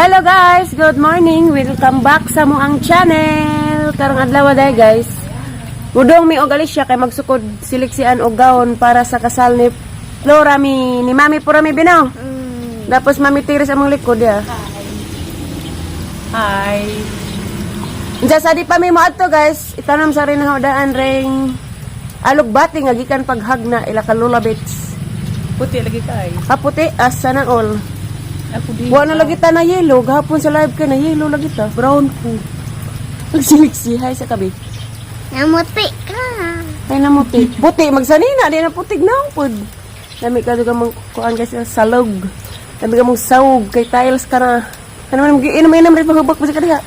Hello guys, good morning. Welcome back sa among channel. Karong adlaw day guys. Mudong mi og Alicia kay magsukod siliksian og gown para sa kasal ni Flora mi ni Mami Pura mi binaw. Tapos Mami Tiris among likod ya. Hi. Unsa sa di pa mi moadto guys, itanom sa rin daan ring alugbati nga gikan paghagna ila ka Lola Bits. Puti lagi kay. Kaputi asa na all. Ako di. Wa na lagi ta na yellow, gahapon sa live kay na yellow lagi ta. Brown ko. Nagsiliksi hay sa kabi. Namuti ka. Ay namuti. Puti magsanina di na putig na pod. Lami ka dugang mong kuan guys salog. Lami ka mong sawg kay tiles ka na. Ano man inom inom rin pahubak mo sa kadiha.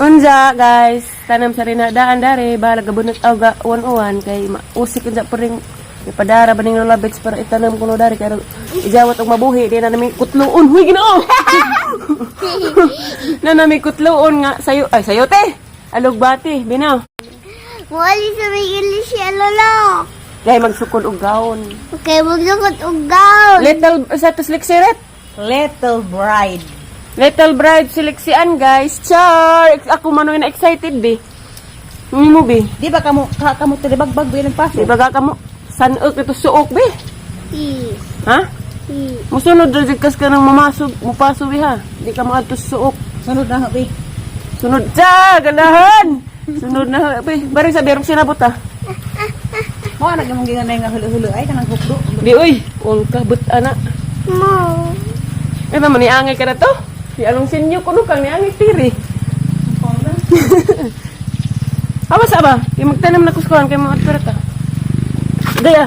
Unja guys, tanam sa rin daan dare balag gabunot og uwan-uwan kay mausik unja pa ring ipadara ba ning Lola Bits para itanam kuno dari kay ijawat og mabuhi di na nami kutloon. Huy Ginoo. Na nami kutloon nga sayo ay sayo te. Alugbati binaw. Wali sa may siya, lolo. Gay magsukod og gown. Okay, magsukot og gown. Little sa to sliksiret. Little bride. Little bride siliksian guys. Char! Ako man na excited be. Mo be. Di ba kamo ka, kamo tilibagbag ba ng paso? Di ba ka mo sanok ito suok be? Yes. Ha? Yes. Musunod ra jud kas ka ng mamasog, mupaso be ha. Di ka maadto sa suok. Sunod na be. Sunod cha, ganahan. Sunod na be. Bari sa berong sinabot ha. Mo ana gyud mong ginganay nga hulo-hulo ay kanang hukdo. Di uy, ul ka but ana. Mo. Eh ba maniangay ka na to? Di anong sinyo kuno kang niangay tiri. Awa sa ba? Kay magtanom na kuskuhan kay mga ta. Gaya.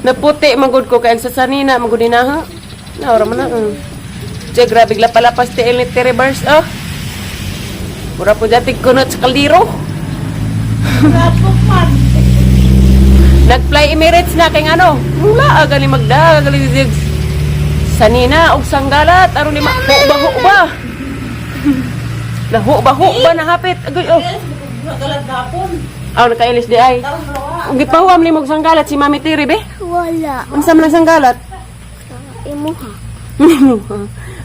Naputi magud ko kay ang sasanina magud ni na ha. Naora man na. Diya, grabe palapas tiil ni Terry Bars oh. Mura po dati kunot sa kaldero. Nag-fly Emirates na kay ano? Mula gali magda gali zig. Sanina og sanggalat aron ni maho ba. Naho ba ho ba na hapit. Agoy oh. Galat gapon. Aw nakailis di ay. Ug gipahuam ni mog sanggalat si Mami Tiri be. Wala. Unsa man ang sanggalat? Imuha.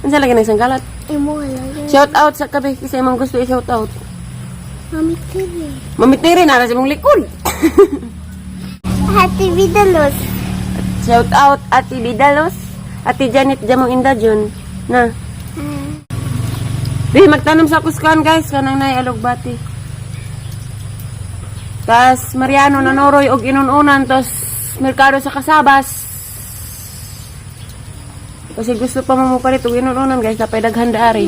Unsa lagi nang sanggalat? Imuha lang. Shout out sa kabi kasi imong gusto i-shout out. Mami Tiri. Mami Tiri na sa imong likod. Happy Vidalos. Shout out Ate Bidalos, Ate Janet Jamong Indajon. Na. Di, magtanom sa kuskuhan guys, kanang nay alugbati. Tas Mariano Nanoroy og inununan tos merkado sa Kasabas. Kasi gusto pa mo palit og inununan guys, napay daghan daari.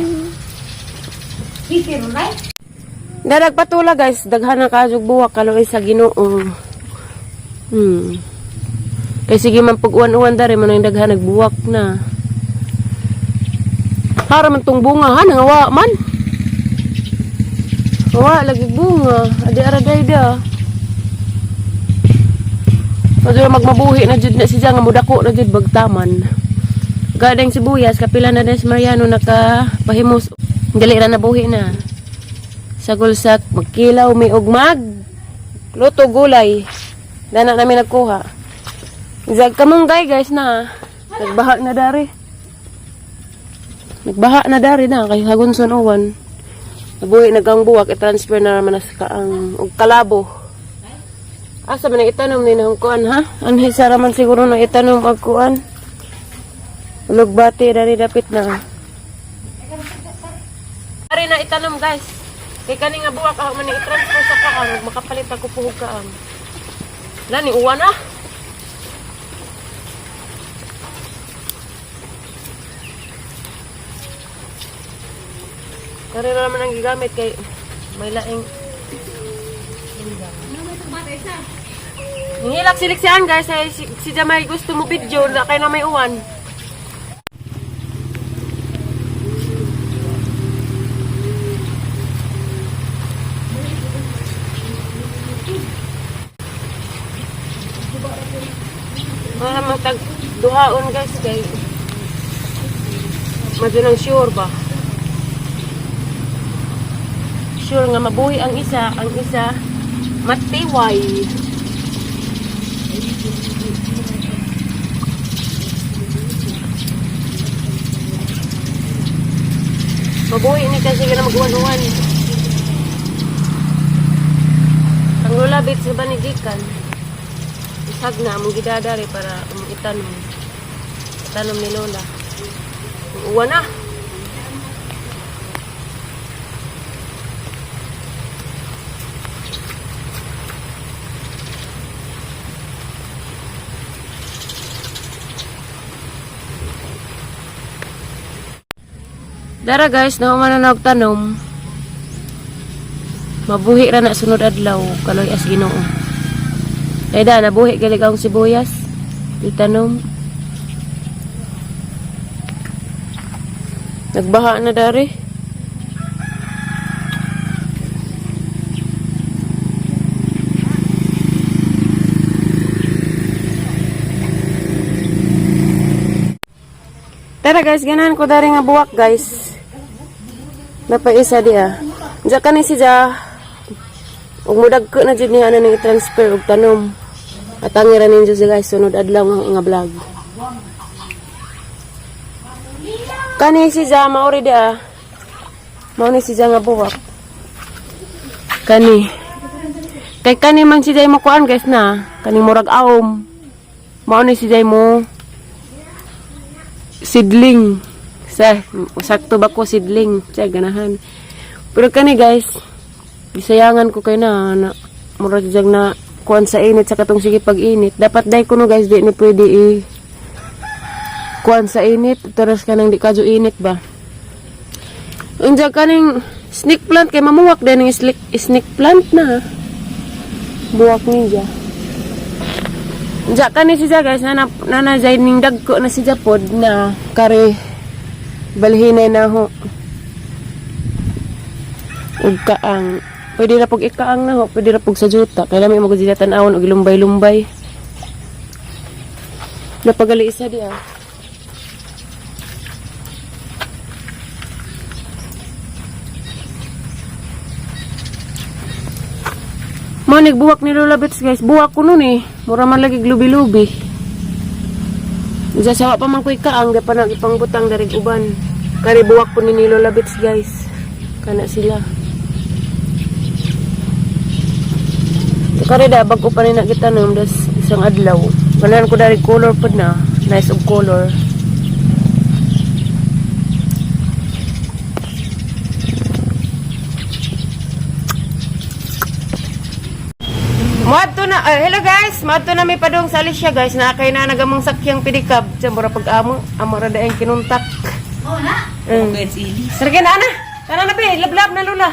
Kikiro na. Dadag patula guys, daghan na kaayog buwak kaloy sa Ginoo. Kay sige man pag uwan-uwan dari man ang daghan nagbuwak na. Para man tong bunga ha, nangawa man. Wa lagi bunga, adi ara day da. Padula magmabuhi na jud na siya nga mudako na jud bagtaman. Gadeng sibuyas kapila na din si Mariano nakapahimos. Dali ra nabuhi na. Sagulsak magkilaw mi og mag luto gulay. Dana namin nagkuha. Zag kamunggay guys na. Nagbaha na dari. Nagbaha na dari na kay Hagunson uwan. Nabuhi nagang buwak i-transfer na naman na sa kaang og kalabo. Asa man ang itanom ni nang kuan ha? Anhi sara man siguro na itanom og kuan. Lugbati dari dapit na. Ari na itanom guys. Kay kani nga buwak ako man i-transfer sa kaang ug makapalit ako puhog kaang. Lani uwan ah. Kari na naman ang gigamit kay may laing. Nihilak siliksian guys ay si Jamay gusto mo video na kay na may uwan. Mga matag duhaon guys kay madyo nang sure ba? Sure nga mabuhi ang isa matiway. Mabuhi ni kasi ka na mag-uwan-uwan. Ang lulabit sa banigikan. Isag na among gidadari para among itanom. Itanom ni Lola. Ang uwan na. Dara guys, nahuman na og tanom. Mabuhi ra na sunod adlaw kaloy as Ginoo. Kay da nabuhi gali ang sibuyas. Itanom. Nagbaha na dari. Tara guys, ganahan ko dari nga buwak guys. Napaisa di ah. Diya ka ni siya. Ug mudagko na jud niya ana ning i-transfer og tanom. At ang ira ninyo sila guys sunod adlaw nga nga vlog. Kani si Ja maori di ah. Mao ni si Ja nga buwak. Kani. Kay kani man si Jay mo kuan guys na. Kani murag awom. Mao ni si Jay mo sidling. Sa, sakto ba ko sidling? Siya, ganahan. Pero kani guys, gisayangan ko kay na, na murag jag na kuan sa init sa katong sige pag init. Dapat dai kuno guys, di ni pwede i kuan sa init. Teres ka nang di kadyo init ba. Unja kaning snake plant kay mamuwak din ang snake plant na. Buwak niya. Unja kani siya guys, nana nana jay ning dagko na siya pod na kare balhinay na ho. Ug kaang pwede ra pug ikaang na ho, pwede ra pug sa juta. Kay lami mo gud sila tan-awon og lumbay-lumbay. Napagali isa di ah. Mo nagbuwak ni Lola Bets guys. Buwak ko nun eh. Mura man lagi lubi-lubi. Sawa pa man ko'y kaang, di pa nag-ipangbutang darig uban. Kari buwak ko ni Lola Bets guys. Kana sila. Kari da, bago pa rin nagitanom, das isang adlaw. Ganahan ko dari color pod na. Nice og color. Moadto na, hello guys, moadto na may padong sa Alicia guys, na kay na nagamong sakyang pedicab. Diyan mura pag amo, amo ra daeng kinuntak. Oh na. Mm. Okay, it's ili. Sarge na ana. Tara na be, lablab na lula.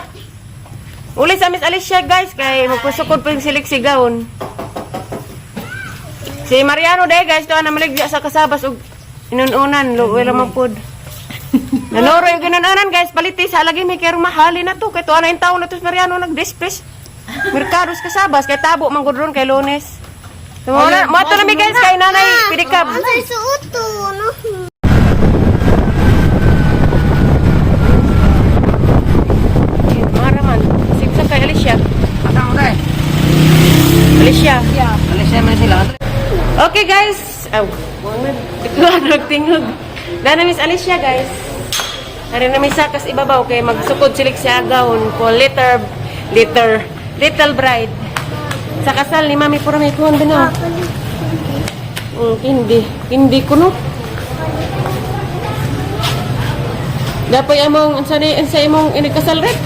Uli sa Miss Alicia guys kay magpasukod pa yung silik-sigaon. Si Mariano day guys, to ana maligya sa kasabas og inununan, luoy ra man pod. Nanoro yung ginununan guys, paliti sa lagi may kay mahali na to kay to ana yung taon na to si Mariano nagdispes. Merkados kasabas kay tabo man gud ron kay Lunes. So, mo na, mo na mi guys kay nanay pidikab. Ang sa suoto, no? Mara man, sigsa kay Alicia. Atang ore. Alicia. Alis naman sila. Okay guys. Aw, wala na tingog. Dana Miss Alicia guys. Ari na may sakas ibabaw kay magsukod silik siya gown ko letter letter little bride. Sa kasal ni Mami puro may kuhan ba na? Hindi. Hindi ko no. Dapat among unsa ni unsa imong inikasal rek?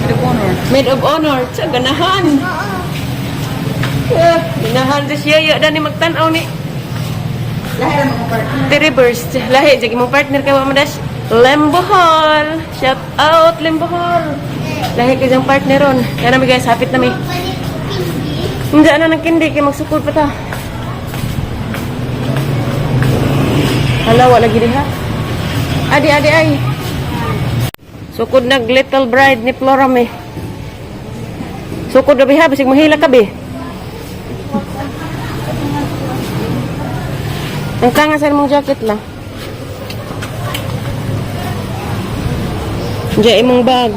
The corner. Maid of honor. Sa ganahan. Ah, ganahan sa siya ya dani magtan-aw ni. Lahi ra mga partner. The reverse. Lahi, jagi mong partner kay Mama Dash. Lembo Hall. Shout out, Lembo Hall. Lahi kay diyang partner ron. Kaya nami guys, hapit na mi. Hindi na nang kindi, kay magsukod pa ta. Hala, wala gini ha. Adi, adi, ay. Sukod nag little bride ni Flora me. Sukod na biha, bisig mahila ka bi. Ang kangasan mong jacket la. Diyan imong bag.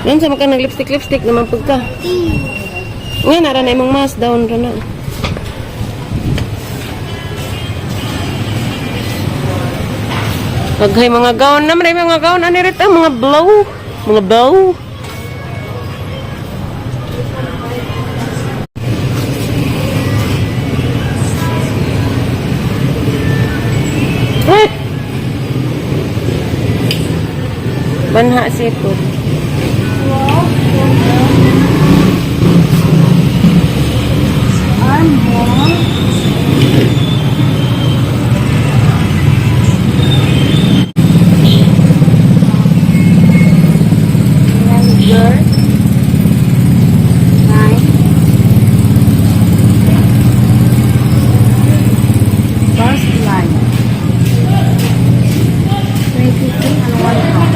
Yan sa maka nag lipstick lipstick naman pagka. Nga nara na imong mask down ra na. Paghay mga gown na, may mga gown. Ano rito? Mga blow. Mga bow. Eh! Banha sipod. First line. 23 and 1 half.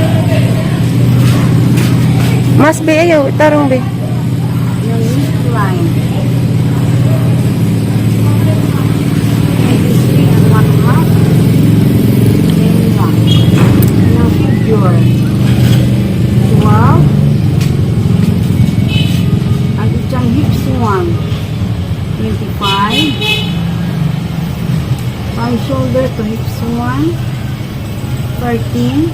Mas be ayaw, tarong be. Yung line. 23 and 1 half. Then 1. Now figure. 12. Ang isang hips 1. 25. From shoulder to hips 1. 13.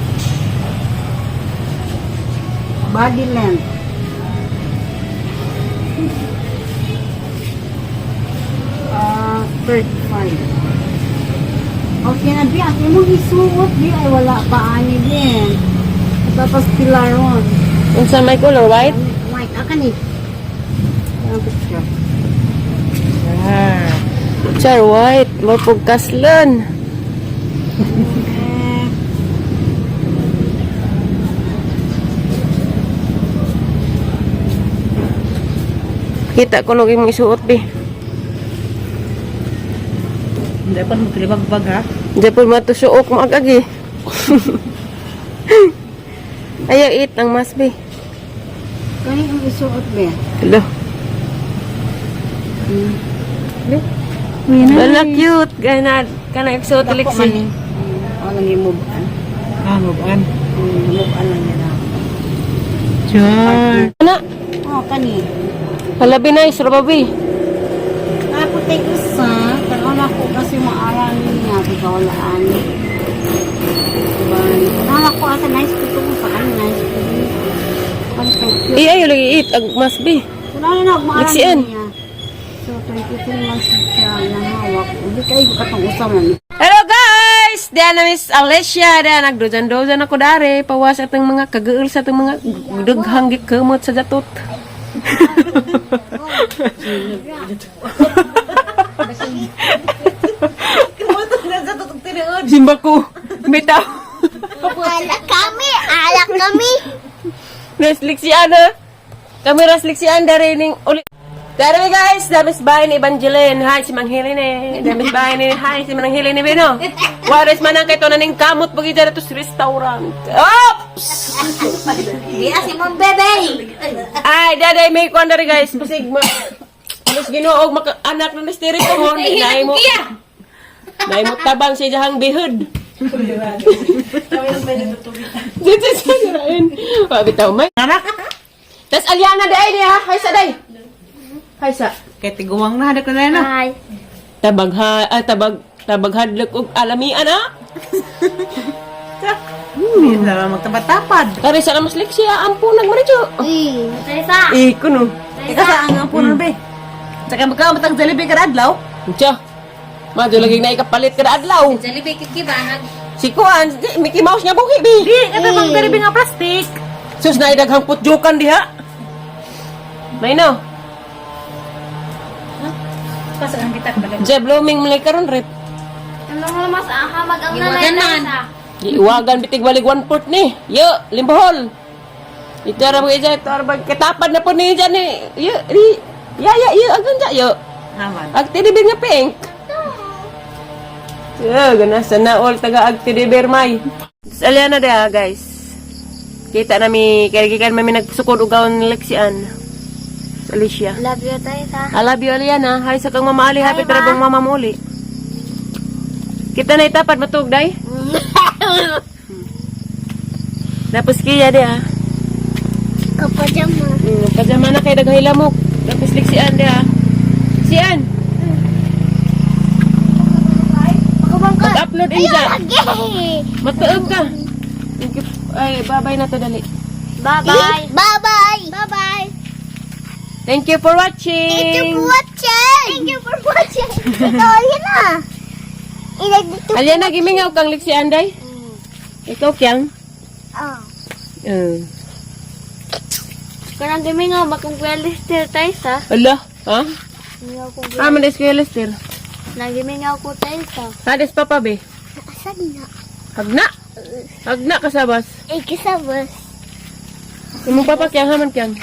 Body length. 35. Okay na, Bi. Ang imong isuot, Bi, ay wala pa ani din. Tapos pilaron. Unsa may color white? White. Ah, kani. Ang picture. Char white, mo pugkaslan. Eh, Kita ko nung imong isuot be. Hindi pa mo bag ha. Di po matusuok mo agagi. Ayaw it ang mas be. Kani ang isuot, Bi. Hello. Wala cute. Gana kana isuot liksi. Ano yung move on? Ah, move on. Move on lang yan. Char. Ana, Oh, kani. halabi na is robabi. Tapos tayo isa, pero ako kasi maaral niya, ikawalaan. Diba? Ko asa nice ko ito kung saan nice ko. Ang cute. Eh ayaw lagi it ang mas be. Wala na, maaral Liksian. niya. So, 23 months siya nahawak. Hindi kayo katong usam lang. Hello guys! Diyan na Miss Alicia. Diyan nagdojan-dojan ako dare. Pawas atong mga kagaul sa atong mga dughang gikumot sa jatot. Simba ko. Bitaw. Ala kami, ala kami. Neslik si Ana. Kami raslik si Ana ning uli. Dara guys, damis bahay ni Evangeline. Hi si Mang Helene. Damis bahay ni hi si Mang Helene Bino. Waris man ang kay na ning kamot pag ito sa restaurant. Oops! Di si mong bebe. Ay, daday may kuan diri guys. Pasig ma. Mas Ginoo maka anak na nastiri ko mo. Naay mo. Naay mo tabang sa iyang bihod. Dito sa sirain. Pabitaw may. Anak. Tas Aliana day niya. Hi sa day. Hi sa. Kay tiguang na hadak na na. Hi. Tabag ha, ah, tabag tabag hadlok og alamian ah. Na magtapat-tapad. Kare sa mas leksya ampo nagmaridyo. Uy, Teresa. Eh kuno. Ikaw sa ang puno, Bi. Saka magka matang Jollibee kada adlaw. Tiyo. Madyo lagi na ikapalit kada adlaw. Jollibee kikibanag. Si Kuan, di, Mickey Mouse nga buhi bi. Di kada bang Jollibee nga plastic. Sus na daghang putjukan diha. May no. Pasok ang kita kabalik. Je blooming malay karon rep. Ano mo mas ahamag ang nanay Teresa. Giiwagan bitig walig one port ni. Yo, limbohol. Ito ra mo ija, ito ra ba katapad na po ni dyan ni. Yo, di. Ya ya yo agan ja yo. Naman. Ag tinibir nga pink. Yo, gana sana all taga ag tinibir may. Aliana dia guys. Kita nami kay gikan mami nagsukod og gawon ni Lexian. Sa Alicia. Love you, Teresa. I love you, Aliana. Hi sa kang mama Ali. Happy Hi, ma. trabang mama mo uli. Kita na itapad matug, day. Tapos kiya di ah. Kapajama. Pajama na kay daghay lamok. Tapos liksian di ah. Sian. Ako bang ka? Pag-up i-upload inja. Okay. Matuog ka. Thank you. Ay, bye-bye na to dali. Bye-bye. Bye-bye. Bye-bye. Thank you for watching. Thank you for watching. Thank you for watching. Ito, yun na. Ilag dito. Aliana, gimingaw kang liksi anday. Ikaw, Kyang. Oh. Kanang gimingaw makong Kuya Lester tayo sa. Ala, ha? Mingaw ko. Ah, man Kuya Lester. Nang gimingaw ko tayo sa. Hades papa be. Asan na? Hagna. Hagna kasabas. Eh, kasabas. Imong papa Kyang haman Kyang.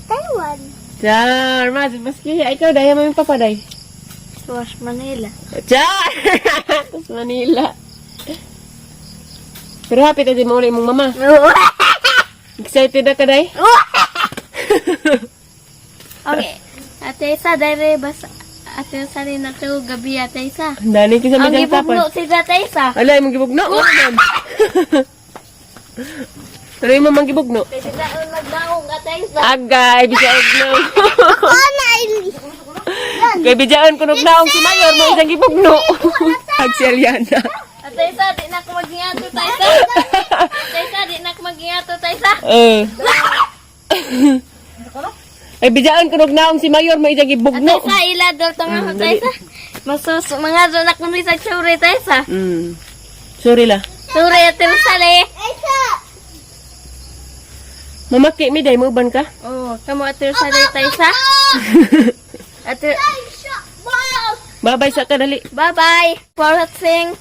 Taiwan. Char, mas maski ikaw dai mo yung papa day. Swash Manila. Char. Tas Manila. Pero happy ta di mo uli imong mama. Excited na ka day? Okay. Ate Isa, dire bas Ate Isa rin na to gabi Ate Isa. Ang dali kisa Ang medyo gibugno tapad. si Ate Isa. Ala, imong gibugno. Ano man? Pero imo mang gibugno. Kasi daon magdaong Ate Isa. Agay, bisaog na. Oh, na. Kay bijaan kunog naong si Mayor mo isang gibugno. Ag si Aliana. Ate Isa, di na ko magingato Ate Isa. Ate Isa, di na ko magingato Ate Isa. Eh. Ay bijaan kunog naong si Mayor mo isang Ate gibugno. Isa, ila dol tong ako Ate Isa. Masus mga doon ako ni sa tsuri Ate Isa. Sorry la. Tsuri Ate Isa le. Esa. Mamaki mi day mo uban ka? Oh, kamo Ate Isa le Ate Isa. Ate Wow. Babay sa kadali. Bye-bye. For watching.